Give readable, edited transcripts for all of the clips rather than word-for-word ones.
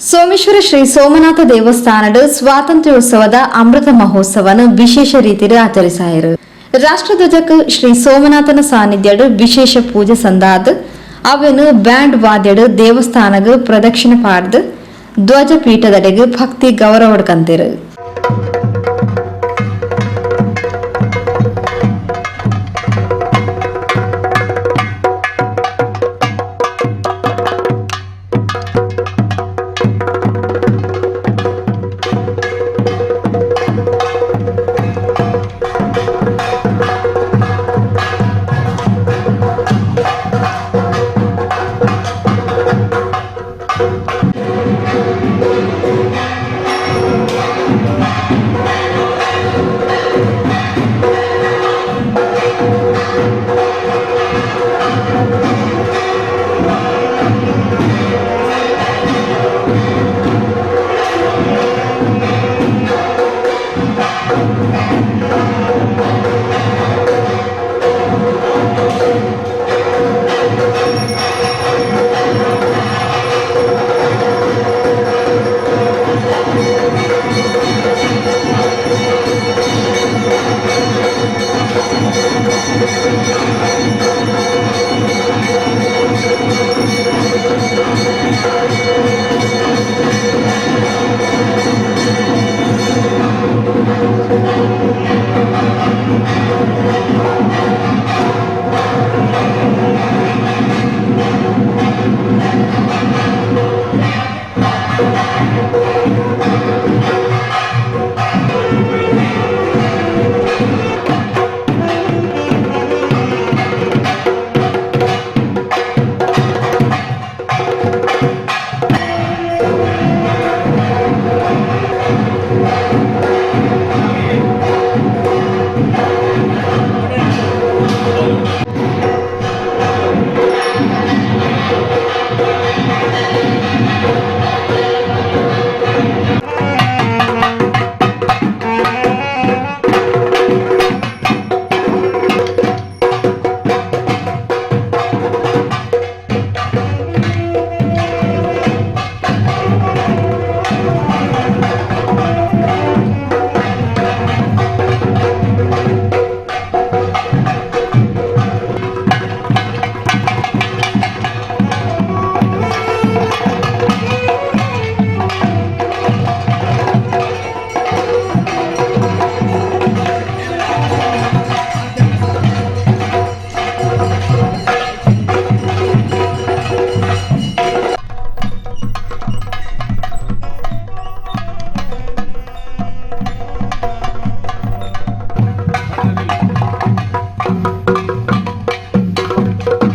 Someshwara Shri Somanatha ದೇವಸ್ಥಾನದ ಸ್ವಾತಂತ್ರ್ಯೋತ್ಸವದ ಅಮೃತ ಮಹೋತ್ಸವನ ವಿಶೇಷ ರೀತಿಯಲ್ಲಿ ಆಚರಿಸಾಯರು. ರಾಷ್ಟ್ರಧ್ವಜಕ್ಕೆ ಶ್ರೀ ಸೋಮನಾಥನ ಸಾನ್ನಿಧ್ಯಡ್ ವಿಶೇಷ ಪೂಜೆ ಸಂದಾದ್ ಅವೆನು ಬ್ಯಾಂಡ್ ವಾದ್ಯಡ್ ದೇವಸ್ಥಾನಗ್ ಪ್ರದಕ್ಷಿಣೆ ಪಾಡ್ದು ಧ್ವಜ ಪೀಠದಡೆಗೆ ಭಕ್ತಿ ಗೌರವ ಕಂತೇರು.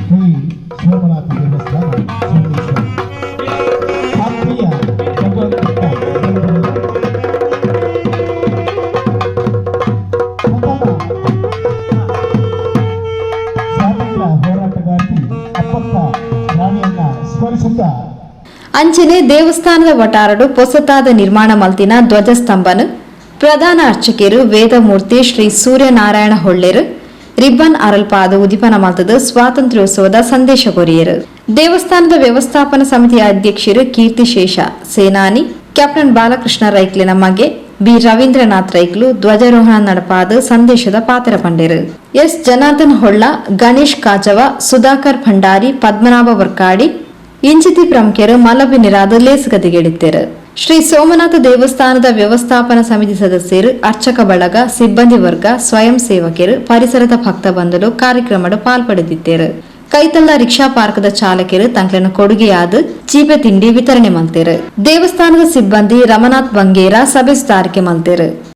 ಶ್ರೀ ಸೋಮನಾಥ ದೇವಸ್ಥಾನ, ಸೋಮೇಶ್ವರ. ಆತ್ಮೀಯ ಭಗವಂತ ಬಂಧುಗಳೇ, ಪ್ರಥಮ ಸ್ವಾತಂತ್ರ್ಯ ಹೋರಾಟಗಾರ್ತಿ ಅಪ್ಪಕ್ಕ ರಾಣಿಯನ್ನ ಸ್ಮರಿಸುತ್ತಾ ಅಂಚನೆ ದೇವಸ್ಥಾನದ ವಟಾರಡು ಪೊಸತಾದ ನಿರ್ಮಾಣ ಮಲ್ತಿನ ಧ್ವಜಸ್ತಂಭನ ಪ್ರಧಾನ ಅರ್ಚಕರು ವೇದಮೂರ್ತಿ ಶ್ರೀ ಸೂರ್ಯನಾರಾಯಣ ಹೊಳ್ಳೆರು ರಿಬ್ಬನ್ ಅರಲ್ಪಾದ ಉದಿಪನ ಮಲ್ತದ ಸ್ವಾತಂತ್ರ್ಯೋತ್ಸವದ ಸಂದೇಶ ಕೊರಿಯರು. ದೇವಸ್ಥಾನದ ವ್ಯವಸ್ಥಾಪನಾ ಸಮಿತಿಯ ಅಧ್ಯಕ್ಷರು ಕೀರ್ತಿಶೇಷ ಸೇನಾನಿ ಕ್ಯಾಪ್ಟನ್ ಬಾಲಕೃಷ್ಣ ರೈಕ್ಲಿನ ಮಗೆ ಬಿ ರವೀಂದ್ರನಾಥ್ ರೈಕ್ಲು ಧ್ವಜಾರೋಹಣ ನಡಪಾದ ಸಂದೇಶದ ಪಾತ್ರ ಪಂಡೆರು. ಎಸ್ ಜನಾರ್ದನ್ ಹೊಳ್ಳ, ಗಣೇಶ್ ಕಾಜವ, ಸುಧಾಕರ್ ಭಂಡಾರಿ, ಪದ್ಮನಾಭ ವರ್ಕಾಡಿ ಇಂಚಿತಿ ಪ್ರಮುಖರು ಮಲಬಿನಿರಾದ ಲೇಸುಗತಿಗೆಡಿತ್ತರು. ಶ್ರೀ ಸೋಮನಾಥ ದೇವಸ್ಥಾನದ ವ್ಯವಸ್ಥಾಪನಾ ಸಮಿತಿ ಸದಸ್ಯರು, ಅರ್ಚಕ ಬಳಗ, ಸಿಬ್ಬಂದಿ ವರ್ಗ, ಸ್ವಯಂ ಸೇವಕರು, ಪರಿಸರದ ಭಕ್ತ ಬಂಧುಲು ಕಾರ್ಯಕ್ರಮದ ಪಾಲ್ಪಡೆದಿತ್ತೇರು. ಕೈತಲ್ಲ ರಿಕ್ಷಾ ಪಾರ್ಕದ ಚಾಲಕರು ತಂಕ್ಲೆನ ಕೊಡುಗೆಯಾದ ಚೀಪೆ ತಿಂಡಿ ವಿತರಣೆ ಮಲ್ತೇರು. ದೇವಸ್ಥಾನದ ಸಿಬ್ಬಂದಿ ರಮನಾಥ್ ಬಂಗೇರ ಸಭೆ ಸುಧಾರಿಕೆ ಮಲ್ತೇರು.